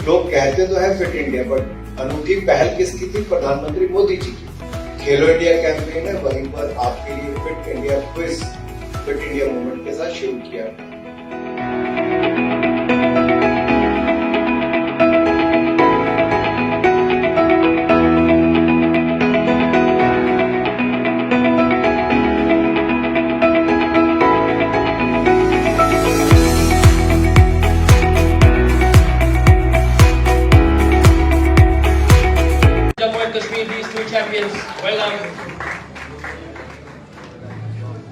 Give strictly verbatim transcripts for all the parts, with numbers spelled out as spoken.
लोग कहते तो हैं फिट इंडिया, बट अनूठी पहल किसकी थी? प्रधानमंत्री मोदी जी की। खेलो इंडिया कैंपेन है, वहीं पर आपके लिए fit India quiz fit India movement के साथ शुरू किया। Jammu and Kashmir, these two champions. Well done.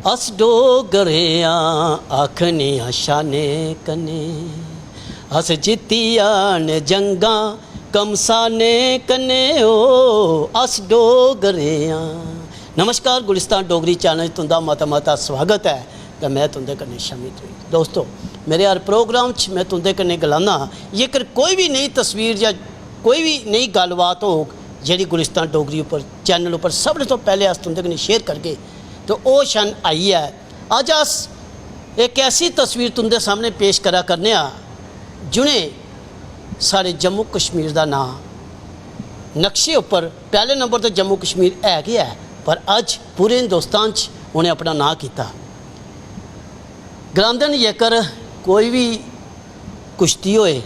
अस डोगरे आं, आखने आं शाने कन्नै, अस जित्तियां न जंगां कमसाने कन्नै, ओ अस डोगरे आं। नमस्कार, गुलिस्तान डोगरी चैनल च तुं'दा मता मता स्वागत ऐ ते में तुं'दे कन्नै शमी तवीर। दोस्तो, मेरे हर प्रोग्राम च में तुं'दे कन्नै गलान्ना, जेकर कोई बी नई तस्वीर जां कोई बी नई गल्लबात होग जेह्ड़ी गुलिस्तान डोगरी उप्पर, चैनल उप्पर सभनें थमां पैह्लें अस तुं'दे कन्नै शेयर करगे, ते ओह् क्षण आई ऐ। अज्ज अस इक ऐसी तस्वीर तुं'दे सामनै पेश करा करने आं, जि'नें साढ़े जम्मू कश्मीर दा नांऽ नक्शे उप्पर, पैह्ले नंबर ते जम्मू कश्मीर है गै ऐ, पर अज्ज पूरे हिंदुस्तान च उ'नें अपना नांऽ कीता। गलांदे न, जेकर कोई बी कुश्ती होए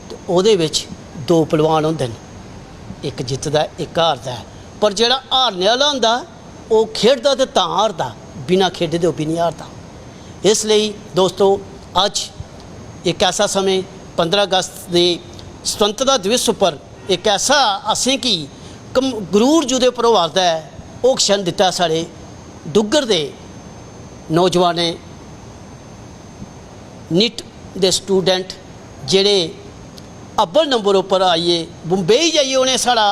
ते ओह्दे बिच दो पहलवान होंदे न, इक जित्तदा ऐ, इक हारदा ऐ। पर जेह्ड़ा हारने आह्ला होंदा, ओह् खेढदा ते तां हारदा, बिना खेढे दे ओह् बी निं हारदा। इस लेई दोस्तो, अज्ज इक ऐसा समें, पंदरां अगस्त दे स्वतंत्रता दिवस उप्पर इक ऐसा असेंगी कम-, गरूर जुदे पर होआ दा ऐ, ओह् क्षण दित्ता साढ़े डुग्गर दे नौजवानें, निट दे स्टूडेंट, जेह्ड़े अव्वल नंबर उप्पर आइयै, बम्बई जाइयै उ'नें साढ़ा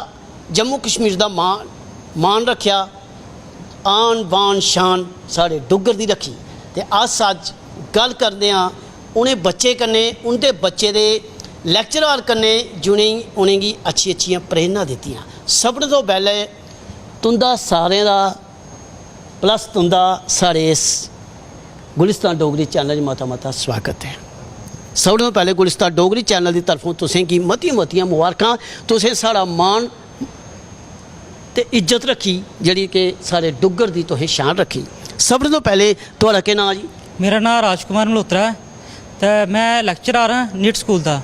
जम्मू कश्मीर दा मान, मान रक्खेआ, आन बान शान साढ़े डुग्गर दी रक्खी। ते अस अज्ज गल्ल करदे आं उ'नें बच्चें कन्नै, उं'दे बच्चे दे लैक्चरार कन्नै, जि'नें उ'नेंगी अच्छी अच्छियां प्रेरणा दित्तियां। सभनें तो पैह्लें तुं'दा सारें दा, प्लस तुं'दा साढ़े इस गुलिस्तान डोगरी चैनल च मता मता स्वागत ऐ। सभनें तो पैह्लें गुलिस्तान डोगरी चैनल दी तरफों तुसेंगी मतियां मतियां मुबारखां। तुसें साढ़ा मान ते इज्जत रक्खी, जेह्ड़ी कि साढ़े डुग्गर दी तुसें शान रक्खी। सभनें तो पैह्लें थुआढ़ा केह् नांऽ जी? मेरा नांऽ राजकुमार मल्होत्रा ऐ ते में लैक्चरार आं निट स्कूल दा।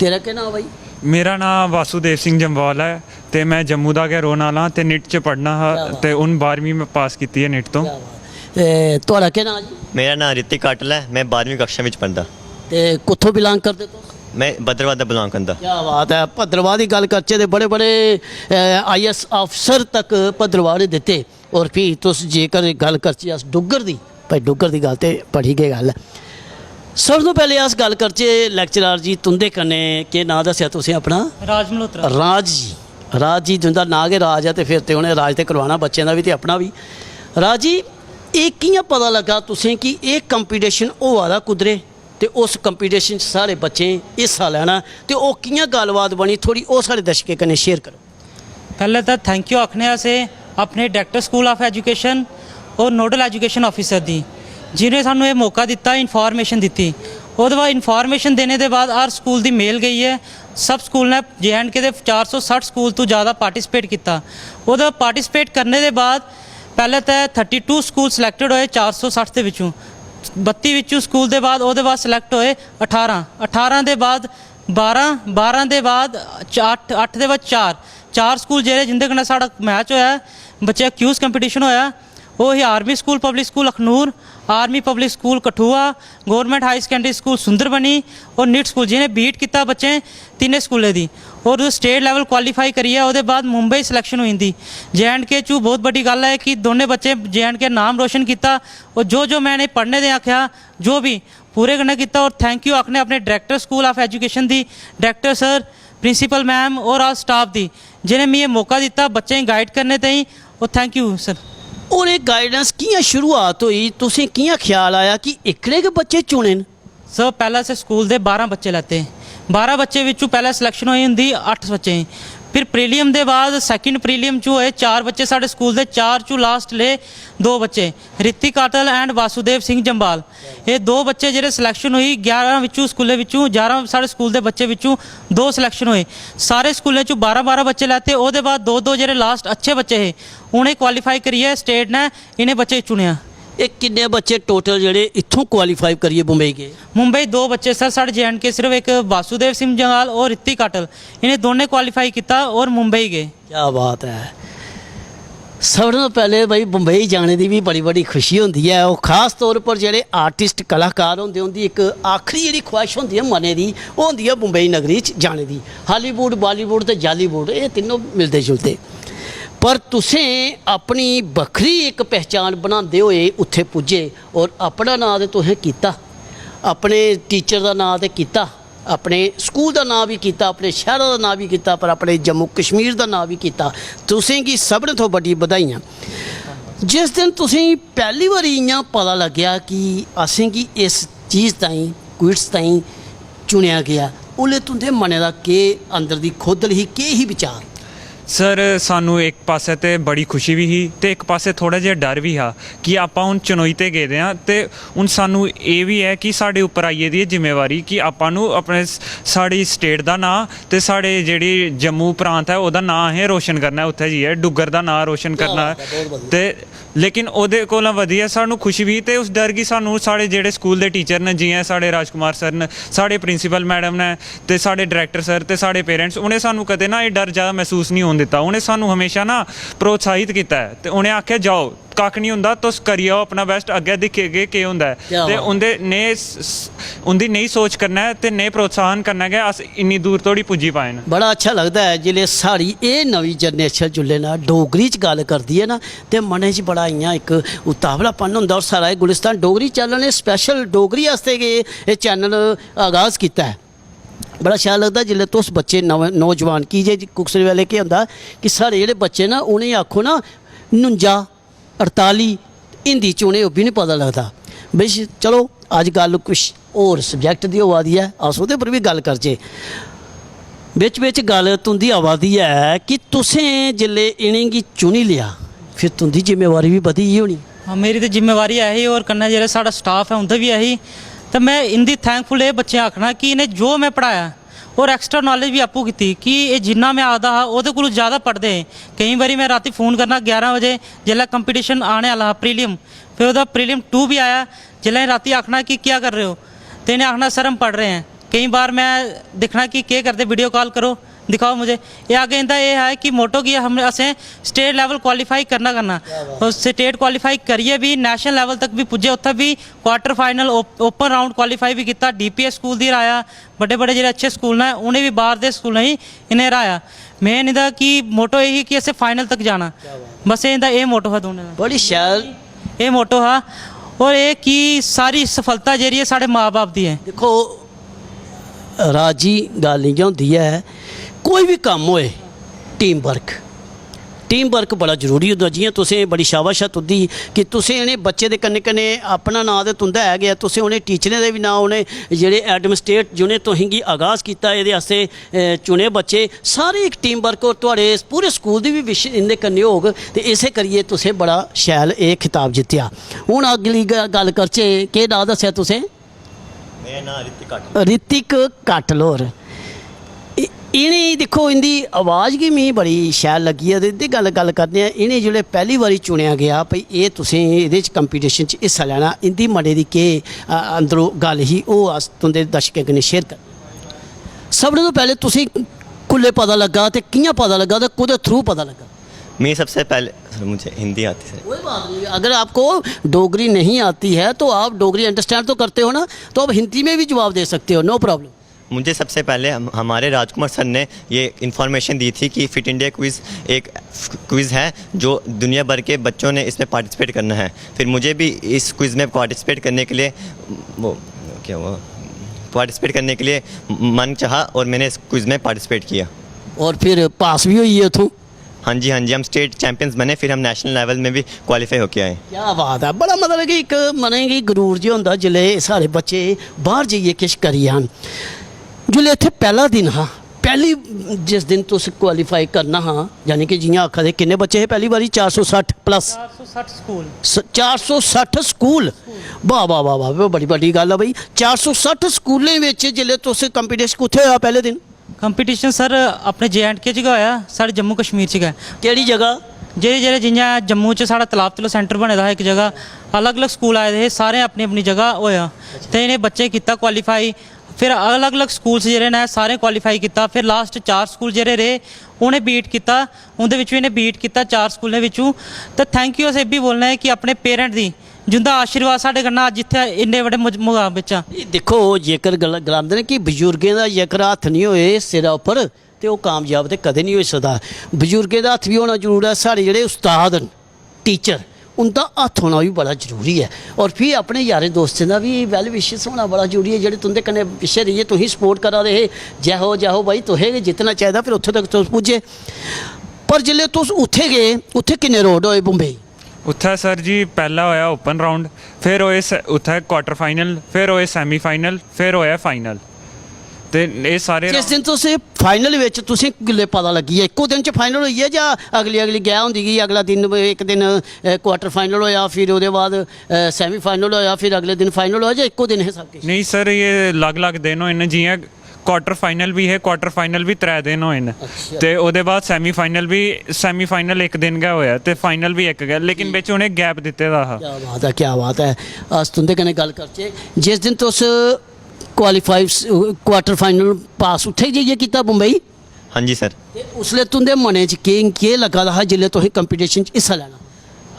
तेरा केह् नांऽ भाई? मेरा नांऽ वासुदेव सिंह जम्वाल ऐ ते में जम्मू दा गै रौह्ने आह्ला आं ते निट च पढ़ना हा। ते हून बारहमीं में पास कीती ऐ निट तो। ते थुआढ़ा केह् नांऽ जी? मेरा नांऽ ऋतिक काटल ऐ, में बारहमीं कक्षा बिच पढ़दा। ते कुत्थों बिलांग करदे तुस? में भद्रवाह दा बिलांग करदा। क्या बात ऐ। भद्रवाह दी गल्ल करचै ते बड़े बड़े आई ए एस अफसर तक भद्रवाह ने दित्ते। और फ्ही तुस जेकर गल्ल करचै अस डुग्गर दी, भाई डुग्गर दी गल्ल ते बड़ी गै गल्ल ऐ। सब तों पैह्लें अस गल्ल करचै लैक्चरार जी तुं'दे कन्नै, केह् नांऽ दस्सेआ तुसें अपना? राज मल्होत्रा। राज जी, राज जी जिं'दा नांऽ गै राज ऐ ते फिर ते उ'नें राज ते करवाना बच्चें दा बी ते अपना बी। राज जी, एह् कि'यां पता लग्गा तुसें कि एह् कंपीटिशन होआ दा कुद्धरै ते उस कंपीटिशन च साढ़े बच्चें हिस्सा लैना ते ओह् कि'यां गल्लबात बनी, थोह्ड़ी ओह् साढ़े दर्शकें कन्नै शेयर करो। पैह्लें ते थैंक यू आखने आं असें अपने Director School of Education और Nodal Education Officer दी, जि'नें सानूं एह् मौका दित्ता, इन्फार्मेशन दित्ती। ओह्दे बाद इन्फार्मेशन देने दे बाद हर स्कूल दी मेल गेई ऐ। सब स्कूल ने, जे एंड के दे चार सौ सट्ठ स्कूल तों जैदा पार्टिसिपेट कीता। ओह्दे पार्टिसिपेट करने दे बाद पैह्लें ते थर्टी टू स्कूल सिलेक्टेड होए चार सौ सट्ठ दे बिच्चों, बत्ती बिच्चों स्कूल दे बाद ओह्दे बाद सिलेक्ट होए अठारां। अठारां दे बाद बारां, बारां दे बाद च-, अट्ठ, अट्ठ दे बाद चार, चार स्कूल जेह्ड़े जिं'दे कन्नै साढ़ा मैच होआ ऐ, बच्चे क्यूज कंपीटिशन होआ ऐ, ओह् ही army school public school Akhnoor, army public school Kathua, government high secondary school Sundarbani और निट स्कूल, जि'नें बीट कीता बच्चें तिन्ने स्कूलें दी। और स्टेट लेवल क्वालीफाई करियै ओह्दे बाद मुंबई सिलेक्शन होई जंदी। जे एंड के च बहुत बड्डी गल्ल ऐ कि दौनें बच्चें जे एंड के नाम रोशन कीता। और जो जो में इ'नेंगी पढ़ने दे आखेआ, जो बी पूरे कन्नै कीता। और थैंक यू आखने अपने Director School of Education दी, डायरेक्टर सर, प्रिंसिपल मैम और आल स्टाफ दी, जि'नें मिगी एह् मौका दित्ता बच्चें गी गाइड करने ताईं। और थैंक यू सर। और एह् गाइडेंस कि'यां शुरुआत होई, तुसें कि'यां ख्याल आया कि एह्कड़े गै बच्चे चुने न? सर, पैह्लें असें स्कूल दे बारां बच्चे लैते। बारां बच्चे बिच्चों पैह्लें सिलेक्शन होई होंदी अट्ठ बच्चें दी। फिर प्रीलियम दे बाद सैकंड प्रीलियम च होए चार बच्चे साढ़े स्कूल दे, चार चू लास्ट ले दो बच्चे, रितिक काटल एंड वासुदेव सिंह जम्बाल। एह् दो बच्चे जेह्ड़े सिलेक्शन होई ग्यारह बिच्चू स्कूलै बिच्चू, ग्यारह साढ़े स्कूल दे बच्चे बिच्चू दो सिलेक्शन होए। सारे स्कूलें चू बारां बारां बच्चे लैते। ओह्दे बाद दो दो जेह्ड़े लास्ट अच्छे बच्चे हे, उ'नें क्वालीफाई करियै स्टेट ने इ'नें बच्चे चुनेआ। एह् किन्ने बच्चे टोटल जेह्ड़े इत्थूं क्वालीफाई करियै बम्बई गे? मुंबई दो बच्चे सर, साढ़े जे एंड के सिर्फ इक वासुदेव सिंह जंगाल और रितिक काटल, इ'नें दोनें क्वालीफाई कीता और मुंबई गे। क्या बात ऐ। सभनें शा पैह्लें भाई बम्बई जाने दी बी बड़ी बड़ी खुशी होंदी ऐ। ओह् खास तौर पर जेह्ड़े आर्टिस्ट कलाकार होंदे, उं'दी इक आखरी जेह्ड़ी ख्वाहिश होंदी ऐ मनै दी, ओह् होंदी ऐ बम्बई नगरी च जाने दी। हालीवुड, बालीवुड ते जालीवुड, एह् तिन्नों मिलदे जुलदे। पर तुसें अपनी बक्खरी इक पहचान बनांदे होए उत्थै पुज्जे, और अपना नांऽ ते तुसें कीता, अपने टीचर दा नांऽ ते कीता, अपने स्कूल दा नांऽ बी कीता, अपने शैह्रा दा नांऽ बी कीता, पर अपने जम्मू कश्मीर दा नांऽ बी कीता। तुसें गी सभनें थमां बड्डी बधाइयां। जिस दिन तुसें गी पैह्ली बारी इ'यां पता लग्गेआ कि असें गी इस चीज ताईं, क्विट्स ताईं चुनेआ गेआ, उसलै तुं'दे मनै दा केह्, अंदर दी खोदल ही, केह् ही विचार? सर, सानू इक पासै ते बड़ी खुशी बी ही ते इक पासै थोह्ड़ा जेहा डर बी हा कि आपां हून चनोई ते गेदे आं ते हून सानू एह् बी ऐ कि साढ़े उप्पर आई गेदी ऐ जिम्मेवारी कि आपां नू अपने स-, साढ़ी स्टेट दा नांऽ ते साढ़े जेह्ड़ी जम्मू प्रांत ऐ ओह्दा नांऽ असें रोशन करना ऐ उत्थै जाइयै, डुग्गर दा नांऽ रोशन करना ऐ। ते लेकिन ओह्दे कोला बधियै सानू खुशी बी ते उस डर गी सानू साढ़े जेह्ड़े स्कूल दे टीचर न, जि'यां साढ़े राजकुमार सर न, साढ़े प्रिंसिपल मैडम न, ते साढ़े डायरैक्टर सर ते साढ़े पेरेंट्स, उ'नें सानू कदें ना एह् डर जैदा मसूस निं होन दित्ता। उ'नें सानू हमेशा ना प्रोत्साहित कीता ऐ ते उ'नें आखेआ, "जाओ, कक्ख निं होंदा, तुस करी आओ अपना बेस्ट, अग्गें दिक्खगे केह् होंदा ऐ।" क्या ते बात। उं'दे नेह् स-, स-, उं'दी नेही सोच कन्नै ते नेह् प्रोत्साहन कन्नै गै अस इन्नी दूर धोड़ी पुज्जी पाए न। बड़ा अच्छा लगदा ऐ जिसलै साढ़ी एह् नमीं जनरेशन जिसलै ना डोगरी च गल्ल करदी ऐ ना, ते मनै च बड़ा इ'यां इक उतावलापन होंदा। और साढ़ा एह् गुलिस्तान डोगरी चैनल ने स्पैशल डोगरी आस्तै गै एह् चैनल आगाज कीता ऐ। बड़ा शैल लगदा जिसलै तुस बच्चे नमें नौजवान, की जे कुसै बेल्लै केह् होंदा कि साढ़े जेह्ड़े बच्चे न उ'नेंगी आखो ना नुंजा अड़ताली, हिंदी च उ'नेंगी ओह् बी निं पता लगदा। बिच चलो अज्ज गल्ल कुछ होर सब्जैक्ट दी होआ दी ऐ, अस ओह्दे पर बी गल्ल करचै। बिच बिच गल्ल तुं'दी आवा दी ऐ कि तुसें जिसलै इ'नेंगी चुनी लेआ, फिर तुं'दी जिम्मेवारी बी बधी गेई होनी। हाँ, मेरी ते जिम्मेवारी ऐ ही, और कन्नै जेह्ड़ा साढ़ा स्टाफ ऐ उं'दी बी ऐ ही। ते में इं'दी थैंकफुल एह् बच्चें आखना कि इ'नें जो में पढ़ाया और एक्स्ट्रा नॉलेज बी आपूं कीती कि एह् जिन्ना में आखदा हा ओह्दे कोलूं ज़्यादा पढ़दे हे। केईं बारी में रातीं फोन करना ग्यारह बजे, जिसलै कंपीटिशन आने आह्ला हा, प्रीलियम, फिर ओह्दा प्रीलियम टू बी आया, जिसलै रातीं आखना कि क्या कर रहे हो, ते इ'नें आखना सर हम पढ़ रहे हैं। केईं बार में दिक्खना कि केह् करदे, वीडियो कॉल करो, दिखाओ मुझे। एह् अग्गें इं'दा एह् हा कि मोटो कि हम असें स्टेट लेवल क्वालीफाई करना करना। और स्टेट क्वालीफाई करियै बी नेशनल लेवल तक बी पुज्जे, उत्थै बी quarter final, open round qualify बी कीता, डीपीएस स्कूल दी हराया, बड्डे बड्डे जेह्ड़े अच्छे स्कूल न उ'नें बी बाह्र दे स्कूलें गी इ'नें हराया। मेन इं'दा कि मोटो एह् ही कि असें फाइनल तक जाना, बस एह् इं'दा एह् मोटो हा दौड़ने दा। बड़ी शैल। एह् मोटो हा। और एह् कि सारी सफलता जेह्ड़ी ऐ साढ़े मां बब्ब दी ऐ। दिक्खो, राजी गल्ल इ'यां होंदी ऐ, कोई बी कम्म होए, टीम वर्क, टीम वर्क बड़ा जरूरी होंदा। जि'यां तुसें, बड़ी शाबाश ऐ तुं'दी कि तुसें इ'नें बच्चें दे कन्नै कन्नै अपना नांऽ ते तुं'दा ऐ गै, तुसें उ'नें टीचरें दे बी नांऽ, उ'नें जेह्ड़े एडमिनिस्ट्रेट जि'नें तुसेंगी आगाज कीता एह्दे आस्तै, अ, चुने बच्चे, सारे इक टीम वर्क, और थुआढ़े पूरे स्कूल दी बी विश इं'दे कन्नै होग, ते इस्सै करियै तुसें बड़ा शैल एह् खिताब जित्तेआ। हून अगली ग-, गल्ल करचै, केह् नांऽ दस्सेआ तुसें? मेरा नांऽ ऋतिक काटल। ऋतिक काटल होर। इ-, इ'नें दिक्खो, इं'दी आवाज़ गी मिगी बड़ी शैल लग्गी ऐ, ते इं'दी गल्ल, गल्ल करने आं। इ'नें जिसलै पैह्ली बारी चुनेआ गेआ भई एह् तुसें एह्दे च कंपीटिशन च हिस्सा लैना, इं'दी मनै दी केह्, अ, अंदरों गल्ल ही, ओह् अस तुं'दे दर्शकें कन्नै शेयर करने आं। सभनें तों पैह्लें तुसें कुल्लै पता लग्गा ते कि'यां पता लग्गा ते कोह्दे थ्रू पता लग्गा? मैं सबसे पहले, सर, मुझे हिंदी आती, सर। कोई बात नहीं, अगर आपको डोगरी नहीं आती है तो आप डोगरी अंडरस्टैंड तो करते हो ना, तो आप हिंदी में भी जवाब दे सकते हो, नो प्रॉब्लम। मुझे सबसे पहले हम, हमारे राजकुमार सर ने ये इन्फॉर्मेशन दी थी कि फिट इंडिया क्विज़ एक क्विज़ है जो दुनिया भर के बच्चों ने इसमें पार्टिसिपेट करना है। फिर मुझे भी इस क्विज़ में पार्टिसिपेट करने के लिए, वो क्या हुआ, पार्टिसिपेट करने के लिए मन चाहा और मैंने इस क्विज़ में पार्टिसिपेट किया। और फिर पास भी हुई है तू? हाँ जी, हाँ जी, हम स्टेट चैंपियंस बने, फिर हम नेशनल लेवल में भी क्वालिफाई होके आए। क्या बात है, बड़ा, मतलब कि इक मनै गी गरूर जे होंदा जिसलै साढ़े बच्चे बाहर जाइयै किश करी जान। जिसलै इत्थै पैह्ला दिन हा, पैह्ली, जिस दिन तुस क्वालीफाई करना हा, यानी कि जि'यां आखा दे, किन्ने बच्चे हे पैह्ली बारी? चार सौ सट्ठ प्लस। चार सौ सट्ठ स्कूल। स-, चार सौ सट्ठ स्कूल। वाह, वाह, वाह, वाह, बड़ी बड्डी गल्ल ऐ भाई। चार सौ सट्ठ स्कूलें बिच जिसलै तुस, कंपीटिशन कुत्थै होआ पैह्ले दिन? कंपीटिशन सर, अपने जे एंड के च गै होआ, साढ़े जम्मू कश्मीर च गै। केह्ड़ी जगह? जेह्ड़े जेह्ड़े, जि'यां जम्मू च साढ़ा तलाब तलो सेंटर बने दा हा इक जगह, अलग अलग स्कूल आए दे हे, सारें अपनी अपनी जगह होआ। ते इ'नें बच्चें कीता क्वालीफाई। फिर अलग अलग स्कूल्स जेह्ड़े न, सारें क्वालीफाई कीता। फिर लास्ट चार स्कूल जेह्ड़े रेह्, उ'नें बीट कीता। उं'दे बिच्चों इ'नें बीट कीता चार स्कूलें बिच्चों। ते थैंक यू अस एह् बी बोलने आं कि अपने पेरेंट दी, जिं'दा आशीर्वाद साढ़े कन्नै अज्ज इत्थै इन्ने बड़े मज-, मकाम बिच्च आं। एह् दिक्खो, जेकर गल-, गलांदे न कि बजुर्गें दा जेकर हत्थ निं होए सिरै उप्पर, ते ओह् कामयाब ते कदें निं होई सकदा। बजुर्गें दा हत्थ बी होना जरूरी ऐ। साढ़े जेह्ड़े उस्ताद न, टीचर, उं'दा हत्थ होना बी बड़ा जरूरी ऐ। और फ्ही अपने यारें दोस्तें दा बी वैल विशेस होना बड़ा जरूरी ऐ, जेह्ड़े तुं'दे कन्नै पिच्छें रेहियै तुसेंगी सपोर्ट करा दे हे, "जै हो, जै हो भाई, तुसें गै जित्तना चाहिदा।" फिर उत्थै तक तुस पुज्जे। पर जिसलै तुस उत्थै गे, उत्थै किन्ने राउंड होए बम्बई? उत्थै सर जी, पैह्ला होएआ ओपन राउंड, फिर होए स-, उत्थै क्वार्टर फाइनल, फिर होए सैमी फाइनल, फिर होएआ फाइनल। ते एह् सारे जिस दिन तुस फाइनल बिच, तुसें किल्ले पता लग्गी गेआ? इक्को दिन च फाइनल होई गेआ जां अगली, अगली गै होंदी कि अगला दिन, इक दिन, अ, क्वार्टर फाइनल होएआ, फिर ओह्दे बाद, अ, सैमी फाइनल होएआ, फिर अगले दिन फाइनल होएआ, जां इक्को दिन हे सब किश? नेईं सर, एह् अलग-अलग दिन होए न। जि'यां क्वार्टर फाइनल बी हे, क्वार्टर फाइनल बी त्रै दिन होए न। अच्छा। ते ओह्दे बाद सैमी फाइनल बी, सैमी फाइनल इक दिन गै होएआ ते फाइनल बी इक गै, लेकिन बिच उ'नें गैप दित्ते दा हा। क्या बात ऐ, क्या बात ऐ। अस तुं'दे कन्नै गल्ल करचै, जिस दिन तुस क्वालीफाई, क्वार्टर फाइनल पास उत्थै जाइयै कीता बम्बई? हाँ जी सर। ते उसलै तुं'दे मनै च केह्, केह् लग्गा दा हा जिसलै तुसें कंपीटिशन च हिस्सा लैना?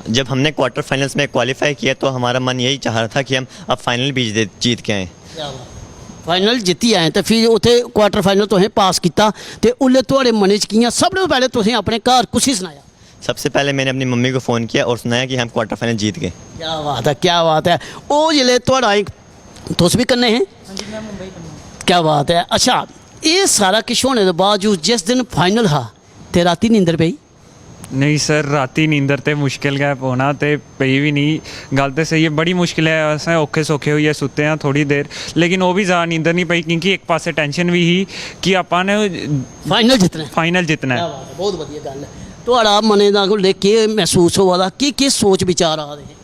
जब हमने क्वार्टर फाइनल्स में क्वालीफाई किया तो हमारा मन यही चाह रहा था कि हम अब फाइनल भी जीत, जीत के आएँ। क्या बात। फाइनल जित्ती आए ते फ्ही उत्थै क्वार्टर फाइनल तुसें पास कीता ते उसलै थुआढ़े मनै च कि'यां, सभनें शा पैह्लें तुसें अपने घर कुसी सनाया? सबसे पहले मैंने अपनी मम्मी को फ़ोन किया और सुनाया कि हम क्वार्टर फाइनल जीत गए। क्या बात ऐ, क्या बात ऐ। ओह् जिसलै थुआढ़ा इक, तुस बी कन्नै हे? हाँ जी, मैं मुंबई कन्नै। क्या बात ऐ। अच्छा, एह् सारा किश होने दे बावजूद जिस दिन फाइनल हा ते रातीं नींदर पेई? नेईं सर, रातीं नींदर ते मुश्किल गै पौना ते पेई बी निं। गल्ल ते स्हेई ऐ, बड़ी मुश्किल ऐ। असें औखे सौखे होइयै सुत्ते आं थोह्ड़ी देर, लेकिन ओह् बी जैदा नींदर निं पेई, क्योंकि इक पासै टैंशन बी ही कि आपां ने फाइनल जित्तना ऐ। फाइनल जित्तना ऐ। क्या बात ऐ, बहुत बधिया गल्ल ऐ। थुआढ़ा मनै दा कोले केह् मसूस होआ दा, केह्, केह् सोच विचार आ दे हे?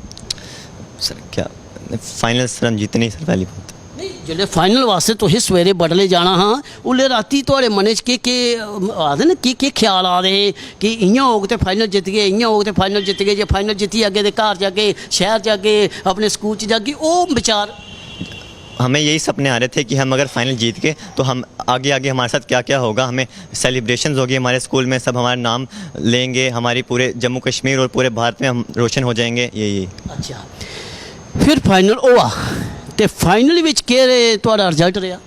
सर, क्या फाइनल सर हम जीतने ही सर, पहली बात। नेईं, जिसलै फाइनल वास्तै तुसें सवेरे बडलै जाना हा, उसलै रातीं थुआढ़े मनै च केह्, केह्, अम, आखदे न, केह्, केह् ख्याल आ दे हे कि इ'यां होग ते फाइनल जित्तगे, इ'यां होग ते फाइनल जित्तगे, जे फाइनल जित्ती जागे ते घर जागे, शैह्र जागे, अपने स्कूल च जागे, ओह् विचार? हमें यही सपने आ रहे थे कि हम अगर फाइनल जीत गए तो हम आगे, आगे हमारे साथ क्या क्या होगा, हमें सेलिब्रेशंस होगी हमारे स्कूल में, सब हमारा नाम लेंगे, हमारी पूरे जम्मू कश्मीर और पूरे भारत में हम रोशन हो जाएंगे, यही। अच्छा, फिर फाइनल होआ ते फाइनल बिच केह् रे-, थुआढ़ा रिजल्ट रेहा?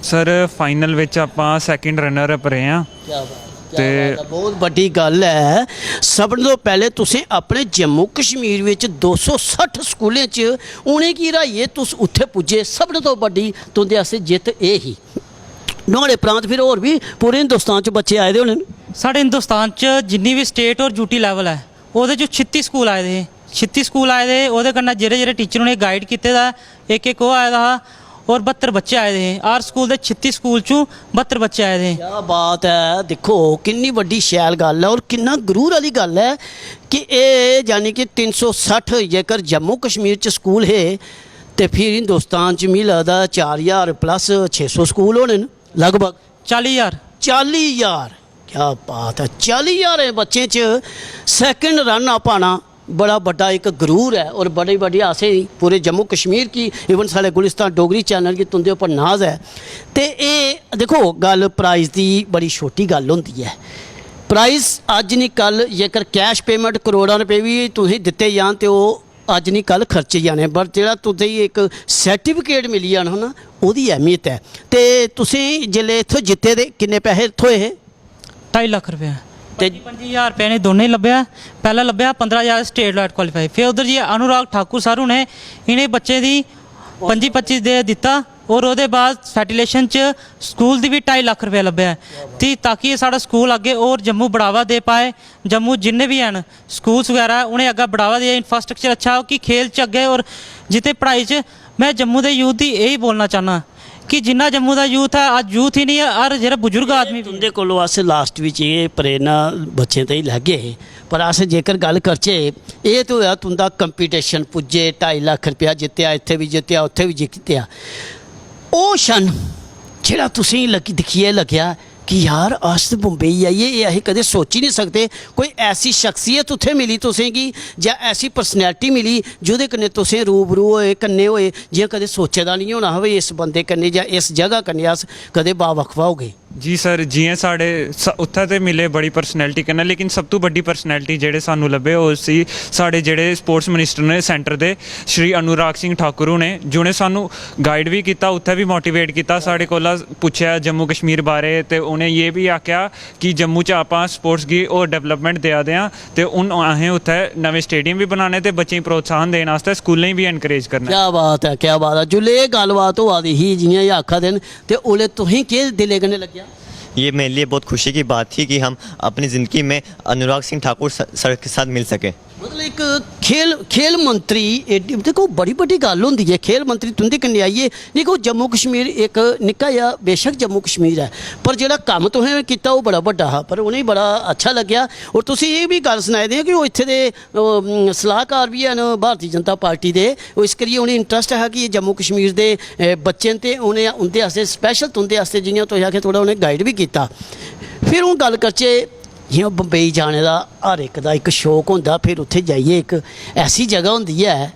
सर, फाइनल बिच आपां सैकंड रनर अप रेह् आं। क्या बात, क्या ते बात ऐ, बहुत बड्डी गल्ल ऐ। सभनें तो पैह्लें तुसें अपने जम्मू कश्मीर बिच दो सौ सट्ठ स्कूलें च उ'नेंगी र्हाइयै तुस उत्थै पुज्जे, सभनें तो बड्डी तुं'दे आस्तै जित्त एह् ही। नुहाड़े परांत फिर होर बी पूरे हिंदुस्तान च बच्चे आए दे होने न। साढ़े हिंदुस्तान च जिन्नी बी स्टेट और यूटी लेवल ऐ, ओह्दे च छित्ती स्कूल आए दे हे। छित्ती स्कूल आए दे हे, ओह्दे कन्नै जेह्ड़े जेह्ड़े टीचर उ'नें गाइड कीते दा ऐ, इक इक ओह् आए दा हा, और बह्त्तर बच्चे आए दे हे। हर स्कूल दे छित्ती स्कूल चों बह्त्तर बच्चे आए दे हे। क्या बात ऐ, दिक्खो किन्नी बड्डी शैल गल्ल ऐ और किन्ना गरूर आह्ली गल्ल ऐ कि एह्, यानी कि तिन्न सौ सट्ठ जेकर जम्मू कश्मीर च स्कूल हे ते फिर हिंदुस्तान च मिगी लगदा चार ज्हार प्लस छे सौ स्कूल होने न लगभग। चाली ज्हार। चाली ज्हार, क्या बात ऐ। चाली ज्हारें बच्चें च सैकंड रन अप आना बड़ा बड्डा इक गरूर ऐ और बड़ी बड्डी असें पूरे जम्मू कश्मीर गी, इवन साढ़े गुलिस्तान डोगरी चैनल गी तुं'दे उप्पर नाज ऐ। ते एह् दिक्खो, गल्ल प्राइज दी बड़ी छोटी गल्ल होंदी ऐ। प्राइज अज्ज निं कल जेकर कैश पेमेंट करोड़ां रपेऽ बी तुसें दित्ते जान ते ओह् अज्ज निं कल खर्चे जाने, पर जेह्ड़ा तुसेंगी इक सर्टिफिकेट मिली जाना ना, ओह्दी अहमियत ऐ। ते तुसें जिसलै इत्थूं जित्ते ते किन्ने पैसे थ्होए हे? ढाई लक्ख रपेआ। ते पंजी पंजी ज्हार रपेआ इ'नें दोनें गी लब्भेआ। पैह्ला लब्भेआ पंदरां ज्हार स्टेट लाट क्वालीफाई, फिर उद्धर जाइयै अनुराग ठाकुर सर होरें इ'नें बच्चें दी पंजी पच्ची दे दित्ता, और ओह्दे बाद फैटिलेशन च स्कूल दी बी ढाई लक्ख रपेआ लब्भेआ ऐ, ती-, ताकि एह् साढ़ा स्कूल अग्गें होर जम्मू बढ़ावा दे पाए। जम्मू जिन्ने बी हैन स्कूल्स बगैरा, उ'नें अग्गें बढ़ावा देऐ, इंफ्रास्ट्रक्चर अच्छा हो कि खेल च अग्गें, और जित्थै पढ़ाई च। में जम्मू दे यूथ दी एही बोलना चाह्न्नां कि जिन्ना जम्मू दा यूथ ऐ, अज्ज यूथ ही नहीं, हर जेह्ड़ा बुजुर्ग आदमी भी। तुंदे कोलों अस लास्ट बिच एह् प्रेरणा बच्चें ताईं लैगे हे, पर अस जेकर गल्ल करचै, एह् ते होआ तुंदा कंपीटिशन, पुज्जे, ढाई लक्ख रपेआ जित्तेआ, इत्थै बी जित्तेआ, उत्थै बी जित्तेआ। ओह् क्षण जेह्ड़ा तुसेंगी लग्गी दिक्खियै लग्गेआ कि यार, अस ते बम्बई आइयै, एह् अस कदें सोची निं सकदे। कोई ऐसी शख्सियत उत्थै मिली तुसेंगी, जां ऐसी पर्सनैलिटी मिली, जेह्दे कन्नै तुसें रूबरू होए, कन्नै होए, जि'यां कदें सोचे दा निं होना हा भाई, इस बंदे कन्नै जां इस जगह कन्नै अस कदें बावकफा होगे। जी सर, जि'यां साढ़े स- उत्थै ते मिले बड़ी पर्सनैलिटी कन्नै, लेकिन सब तू बड्डी पर्सनैलिटी जेह्ड़े सानू लब्भे, ओह् सी साढ़े जेह्ड़े स्पोर्ट्स मिनिस्टर ने सेंटर दे, श्री अनुराग सिंह ठाकुर होने, जि'नें सानू गाइड बी कीता, उत्थै बी मोटिवेट कीता, साढ़े कोला पुच्छेआ जम्मू कश्मीर बारे, ते उ'नें एह् बी आखेआ कि जम्मू च आपां स्पोर्ट्स गी होर डेवलपमेंट देआ दे आं, ते हून असें उत्थै नमें स्टेडियम बी बनाने ते बच्चें गी प्रोत्साहन देने आस्तै स्कूलें गी बी एनकरेज करना। क्या बात है, क्या बात है। जुल्ले एह् गल्लबात होआ दी ही, जि'यां एह् आखा दे न, ते ओल्लै तुसें केह् दिलै कन्नै लग्गेआ? ये मेरे लिए बहुत खुशी की बात थी कि हम अपनी ज़िंदगी में अनुराग सिंह ठाकुर स- सर के साथ मिल सके। मतलब, एक खेल खेल मंत्री एड्डी, देखो, बड़ी बड्डी गल्ल होंदी ऐ। खेल मंत्री तुं'दे कन्नै आइयै, देखो, जम्मू कश्मीर इक निक्का जेहा, बेशक जम्मू कश्मीर ऐ, पर जेह्ड़ा कम्म तुसें कीता, ओह् बड़ा बड्डा हा। पर उ'नेंगी बड़ा अच्छा लग्गेआ। और तुसें एह् बी गल्ल सनाई देआं कि ओह् इत्थै दे, ओह्, सलाहकार बी हैन भारती जनता पार्टी दे। ओह् इस करियै उ'नेंगी इंटरस्ट हा कि एह् जम्मू कश्मीर दे, ए, बच्चे न, ते उ'नें उं'दे आस्तै स्पैशल, तुं'दे आस्तै, जि'यां तुसें आखेआ, थोह्ड़ा उ'नें गाइड बी कीता। फिर हून गल्ल करचै, जि'यां बम्बई जाने दा हर इक दा इक शौक होंदा, फिर उत्थै जाइयै इक ऐसी जगह होंदी ऐ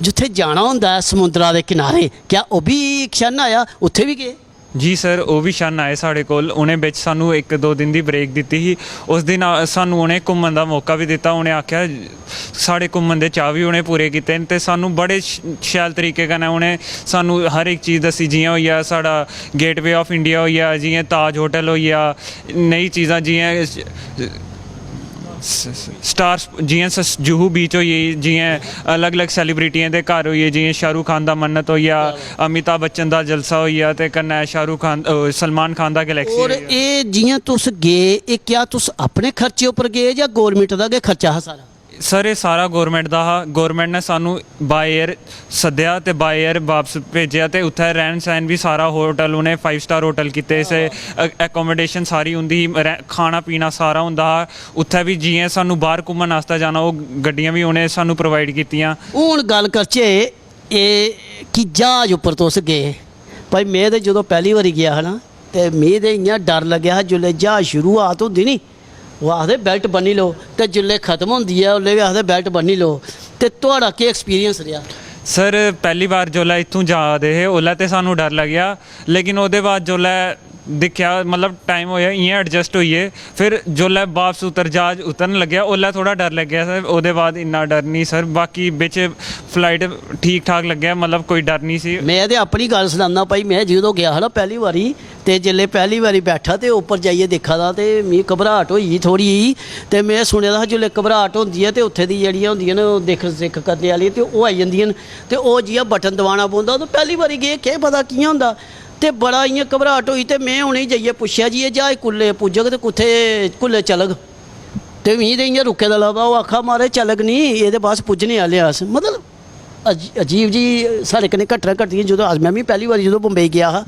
जित्थै जाना होंदा ऐ समुंदरा दे किनारे। क्या ओह् बी इक क्षण आया, उत्थै बी गे? जी सर, ओह् बी क्षण आए साढ़े कोल। उ'नें बिच सानू इक दो दिन दी ब्रेक दित्ती ही। उस दिन, आ, सानू उ'नें घूमन दा मौका बी दित्ता। उ'नें आखेआ, साढ़े घूमन दे चाऽ बी उ'नें पूरे कीते न, ते सानू बड़े श- शैल तरीके कन्नै उ'नें सानू हर इक चीज़ दस्सी। जि'यां होई गेआ साढ़ा गेटवे ऑफ इंडिया होई गेआ, जि'यां ताज होटल होई गेआ, नेही चीज़ां जि'यां स- स- स्टार, जि'यां स- जुहू बीच होई गेई, जि'यां अलग अलग सेलिब्रिटियें दे घर होई गे, जि'यां शाहरुख खान दा मन्नत होई गेआ, अमिताभ बच्चन दा जलसा होई गेआ, ते कन्नै शाहरुख खान, अ, सलमान खान दा गैलेक्सी और होई गेआ। एह् जि'यां तुस गे, एह् क्या तुस अपने खर्चे उप्पर गे जां गौरमेंट दा गै खर्चा हा सारा? सर, एह् सारा गौरमेंट दा हा। गौरमेंट ने सानू बाय एयर सद्देआ ते बाय एयर बापस भेजेआ, ते उत्थै रैह्न सैह्न बी सारा होटल, उ'नें फाइव स्टार होटल कीते। इस अकोमोडेशन सारी उं'दी ही, रैह्- खाना पीना सारा होंदा हा। उत्थै बी जि'यां सानू बाहर घूमन आस्तै जाना, ओह् गड्डियां बी उ'नें सानू प्रोवाइड कीतियां। हून गल्ल करचै एह् कि ज्हाज उप्पर तुस गे। भाई, में ते जदूं पैह्ली बारी गेआ हा ना, ते मिगी ते इ'यां डर लग्गेआ हा। जिसलै ज्हाज शुरुआत होंदी नी, ओह् आखदे, "बेल्ट बन्नी लैओ", ते जिसलै खत्म होंदी ऐ, उसलै बी आखदे, "बेल्ट बन्नी लैओ।" ते थुआढ़ा केह् एक्सपीरियंस रेहा? सर, पैह्ली बार जिसलै इत्थूं जा दे हे, उसलै ते सानू डर लग्गेआ, लेकिन ओह्दे बाद जिसलै दिक्खेआ, मतलब, टाइम होएआ, इ'यां एडजस्ट होई गे। फिर जिसलै बापस उतर, ज्हाज उतरन लग्गेआ, उसलै थोह्ड़ा डर लग्गेआ सर। ओह्दे बाद इन्ना डर निं सर, बाकी बिच फ्लाइट ठीक ठाक लग्गेआ, मतलब, कोई डर निं सी। में ते अपनी गल्ल सनाना भाई, में जदूं गेआ हा ना पैह्ली बारी, ते जिसलै पैह्ली बारी बैठा ते उप्पर जाइयै दिक्खा दा, ते मिगी घबराहट होई गेई थोह्ड़ी जेही। ते में सुने दा हा, जिसलै घबराहट होंदी ऐ ते उत्थै दी जेह्ड़ियां होंदियां न, ओह् दिक्ख सिक्ख करने आह्लियां, ते ओह् आई जंदियां न, ते ओह् जि'यां बटन दबाना पौंदा। ते पैह्ली बारी गे, केह् पता कि'यां होंदा। ते बड़ा इ'यां घबराहट होई, ते में उ'नेंगी जाइयै पुच्छेआ, "जी, एह् ज्हाज कुल्लै पुज्जग ते कुत्थै, कुल्लै चलग?" ते मिगी ते इ'यां रुके दा लभदा, ओह् आखा, "महाराज, चलग निं, एह्दे बस पुज्जने आह्ले आं अस।" मतलब, अज-, अजीब जी साढ़े कन्नै घटना घटदियां। जदूं अस, में बी पैह्ली बारी जदूं बम्बई गेआ हा,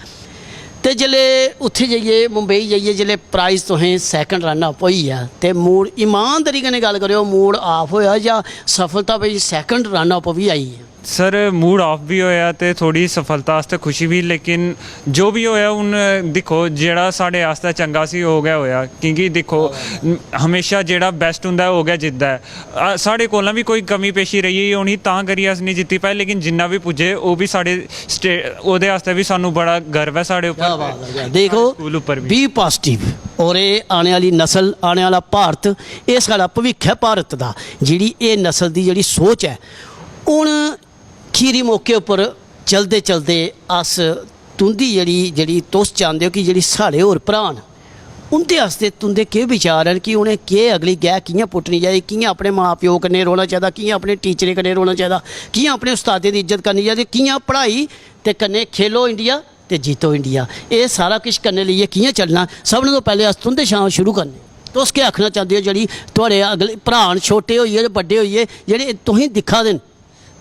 ते जिसलै उत्थै जाइयै, मुंबई जाइयै जिसलै प्राइज तुसें सैकंड रन अप होई गेआ, ते मूड, ईमानदारी कन्नै गल्ल करेओ, मूड ऑफ होएआ जां सफलता भाई सैकंड रन अप बी आई? सर, मूड ऑफ बी होएआ ते थोह्ड़ी सफलता आस्तै खुशी बी, लेकिन जो बी होएआ, हून दिक्खो, जेह्ड़ा साढ़े आस्तै चंगा सी, ओह् गै होएआ। क्योंकि दिक्खो, म्हेशा जेह्ड़ा बेस्ट होंदा ऐ, ओह् गै जितदा ऐ। आ, साढ़े कोला बी कोई कमी पेशी रेही गेई होनी, तां करियै अस निं जित्ती पाए, लेकिन जिन्ना बी पुज्जे, ओह् बी साढ़े स्टे-, ओह्दे आस्तै बी सानू बड़ा गर्व ऐ साढ़े उप्पर, क्या बात है, क्या, देखो, स्कूल उप्पर बी। बी पॉजिटिव। और एह् आने आह्ली नस्ल, आने आह्ला भारत, एह् साढ़ा भविक्ख ऐ भारत दा। जेह्ड़ी एह् नस्ल दी जेह्ड़ी सोच ऐ, हून खीरी मौके उप्पर चलदे चलदे अस तुं'दी जेह्ड़ी, जेह्ड़ी तुस चांह्दे ओ कि जेह्ड़ी साढ़े होर भ्राऽ न, उं'दे आस्तै तुं'दे केह् विचार न कि उ'नें केह् अगली गैह् कि'यां पुट्टनी चाहिदी, कि'यां अपने मां प्यो कन्नै रौह्ना चाहिदा, कि'यां अपने टीचरें कन्नै रौह्ना चाहिदा, कि'यां अपने उस्तादें दी इज्जत करनी चाहिदी, कि'यां पढ़ाई ते कन्नै खेलो इंडिया ते जीतो इंडिया, एह् सारा किश कन्नै लेइयै कि'यां चलना? सभनें तो पैह्लें अस तुं'दे शा शुरू करने। तुस केह् आखना चांह्दे ओ, जेह्ड़ी थुआढ़े अगले भ्राऽ न, छोटे होइयै ते बड्डे होइयै, जेह्ड़े तुसें दिक्खा दे न,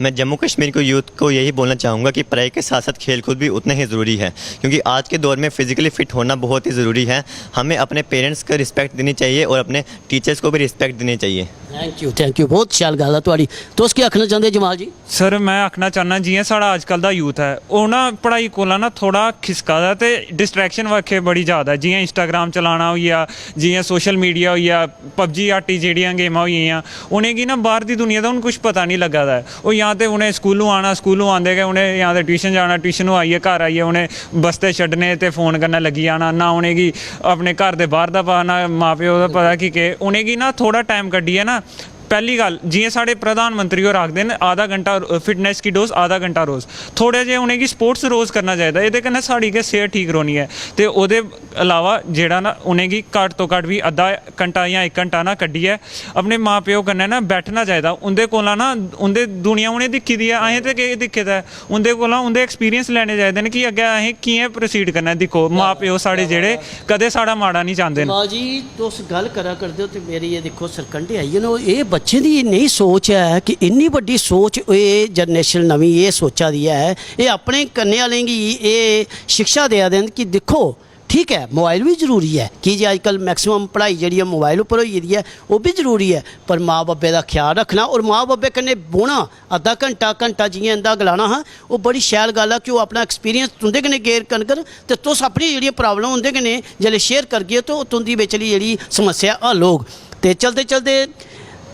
मैं जम्मू कश्मीर को यूथ को यही बोलना चाहूँगा कि पढ़ाई के साथ साथ खेल कूद भी उतना ही ज़रूरी है, क्योंकि आज के दौर में फिजिकली फिट होना बहुत ही ज़रूरी है। हमें अपने पेरेंट्स को रिस्पेक्ट देनी चाहिए और अपने टीचर्स को भी रिस्पेक्ट देनी चाहिए। Thank U, thank U. बहुत शैल गल्ल ऐ थुआढ़ी। तुस केह् आखना चांह्दे जमाल जी? सर, मैं आखना चाह्न्नां, जि'यां साढ़ा अजकल दा यूथ ऐ, ओह् ना पढ़ाई कोला ना थोह्ड़ा खिसका दा ते डिस्ट्रैक्शन बक्खै बड़ी ज़्यादा ऐ। जि'यां इंस्टाग्राम चलाना होई गेआ, जि'यां सोशल मीडिया होई गेआ, पबजी आटी जेह्ड़ियां गेमां होई गेइयां, उ'नेंगी ना बाह्र दी दुनिया दा हून कुछ पता निं लग्गा दा ऐ। ओह् जां ते उ'नें स्कूलों आना, स्कूलों आंदे गै उ'नें जां ते ट्यूशन जाना, ट्यूशनों आइयै घर आइयै उ'नें बस्ते छड्डने ते फ़ोन कन्नै लग्गी जाना। ना उ'नेंगी अपने घर दे बाह्र दा पता, ना मां प्यो दा पता कि केह्। उ'नेंगी ना थोह्ड़ा टाइम कड्ढियै ना, पैह्ली गल्ल, जि'यां साढ़े प्रधानमंत्री होर आखदे न, आधा घंटा फिटनेस की डोज आधा घंटा रोज। थोह्ड़ा जेहा उ'नेंगी स्पोर्ट्स रोज करना चाहिदा, एह्दे कन्नै साढ़ी गै सेह्त ठीक रौह्नी ऐ। ते ओह्दे अलावा जेह्ड़ा ना, उ'नेंगी घट्ट तो घट्ट बी अद्धा घंटा जां इक घंटा ना कड्ढियै अपने मां प्यो कन्नै ना बैठना चाहिदा। उं'दे कोला ना, उं'दे, दुनिया उ'नें दिक्खी दी ऐ, असें ते केह् दिक्खे दा ऐ। उं'दे कोला उं'दे एक्सपीरियंस लैने चाहिदे न कि अग्गें असें कि'यां प्रोसीड करना ऐ। दिक्खो, मां प्यो साढ़े जेह्ड़े कदें साढ़ा माड़ा निं चांह्दे न। जमाल जी, तुस गल्ल करा करदे ओ ते मेरी एह् दिक्खो सरकंडे आई गे न। ओह्, एह् बच्चें दी नेही सोच ऐ कि इन्नी बड्डी सोच एह् जनरेशन नमीं एह् सोचा दी ऐ, एह् अपने कन्नै आह्लें गी एह् शिक्षा देआ दे न कि दिक्खो, ठीक ऐ, मोबाइल बी जरूरी ऐ, की जे अजकल मैक्सिमम पढ़ाई जेह्ड़ी ऐ मोबाइल उप्पर होई गेदी ऐ, ओह् बी जरूरी ऐ, पर मां बब्बै दा ख्याल रक्खना और मां बब्बै कन्नै बौह्ना, अद्धा घंटा, घंटा जि'यां इं'दा गलाना हा, ओह् बड़ी शैल गल्ल ऐ कि ओह् अपना एक्सपीरियंस तुं'दे कन्नै गेयर करङन ते तुस अपनी जेह्ड़ियां प्राब्लम उं'दे कन्नै जेल्लै शेयर करगे ते ओह् तुं'दी बिचली जेह्ड़ी समस्या हल होग। ते चलदे चलदे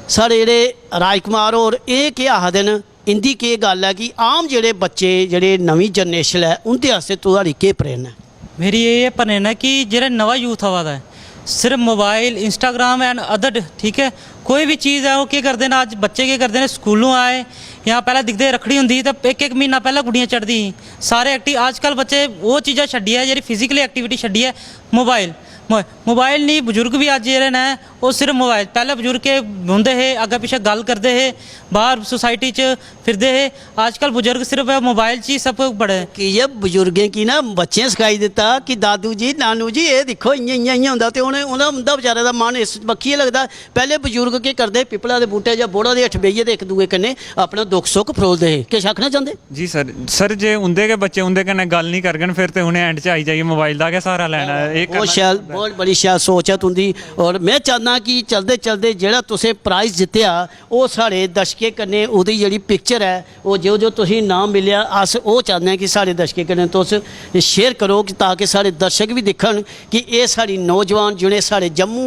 साढ़े जेह्ड़े राजकुमार होर एह् केह् आखदे न, इं'दी केह् गल्ल ऐ कि आम जेह्ड़े बच्चे, जेह्ड़े नमीं जनरेशन ऐ, उं'दे आस्तै थुआढ़ी केह् प्रेरणा ऐ? मेरी एह् प्रेरणा ऐ कि जेह्ड़ा नमां यूथ आवा दा ऐ, सिर्फ मोबाइल, इंस्टाग्राम एंड अदर, ठीक ऐ, कोई बी चीज़ ऐ, ओह् केह् करदे न, अज्ज बच्चे केह् करदे न, स्कूलों आए जां पैह्लें दिखदे रक्खड़ी होंदी ही ते इक इक म्हीना पैह्लें गुड्डियां चढ़दी ही, सारे एक्टिव। अजकल बच्चे ओह् चीज़ां छड्डियै, जेह्ड़ी फिजिकली एक्टिविटी छड्डियै, मोबाइल, मोबाइल निं, बजुर्ग बी अज्ज जेह्ड़े न, ओह् सिर्फ मोबाइल। पैह्लें बजुर्ग केह् बौंह्दे हे, अग्गें पिच्छें गल्ल करदे हे, बाह्र सोसाइटी च फिरदे हे। अजकल बजुर्ग सिर्फ मोबाइल च ही सब कुछ बड़े। की जे बजुर्गें गी ना बच्चें सखाई दित्ता कि दादू जी, नानू जी, एह् दिक्खो, इ'यां इ'यां इ'यां होंदा, ते उ'नें, उ'नें, उं'दा बेचारे दा मन इस बक्खी गै लगदा। पैह्ले बजुर्ग केह् करदे, पिपला दे बूह्टे जां बोड़ा दे हेठ बेहियै ते इक दूए कन्नै अपना दुख सुख फरोलदे हे। किश आखना चांह्दे? जी सर, सर, जे उं'दे गै बच्चे उं'दे कन्नै गल्ल निं करङन, फिर ते उ'नें एंड च आई जाइयै मोबाइल दा गै स्हारा लैना ऐ। एह् बहुत करना शैल, बहुत बड़ी शैल सोच ऐ तुं'दी। और में चाह्न्नां कि चलदे चलदे जेह्ड़ा तुसें प्राइज जित्तेआ, ओह् साढ़े दर्शकें कन्नै ओह्दी जेह्ड़ी पिक्चर ऐ, ओह् जो जो तुसेंगी इनाम मिलेआ, अस ओह् चाह्न्ने आं कि साढ़े दर्शकें कन्नै तुस शेयर करो कि ताकि साढ़े दर्शक बी दिक्खन कि एह् साढ़ी नौजवान जि'नें साढ़े जम्मू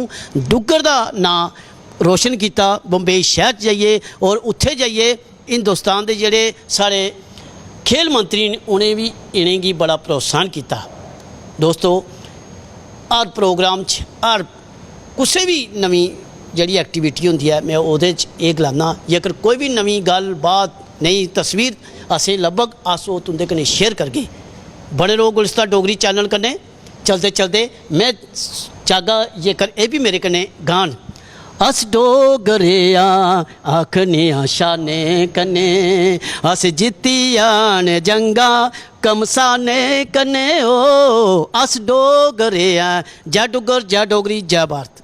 डुग्गर दा नांऽ रोशन कीता बम्बई शैह्र च जाइयै, और उत्थै जाइयै हिंदुस्तान दे जेह्ड़े साढ़े खेल मंत्री न, उ'नें बी इ'नेंगी बड़ा प्रोत्साहन कीता। दोस्तो, हर प्रोग्राम च, हर कुसै बी नमीं जेह्ड़ी एक्टिविटी होंदी ऐ, में ओह्दे च एह् गलान्ना, जेकर कोई बी नमीं गल्ल बात, नई तस्वीर असें लब्भग, अस ओह् तुं'दे कन्नै शेयर करगे। बने रहो गुलिस्तान डोगरी चैनल कन्नै। चलदे चलदे में चाहगा जेकर एह् बी मेरे कन्नै गान। अस डोगरे आं, आखने आं शाने कन्नै, अस जित्ती आन जंगा कमसाने कन्नै। ओ, अस डोगरे आं। जय डुग्गर, जय डोगरी, जय भारत।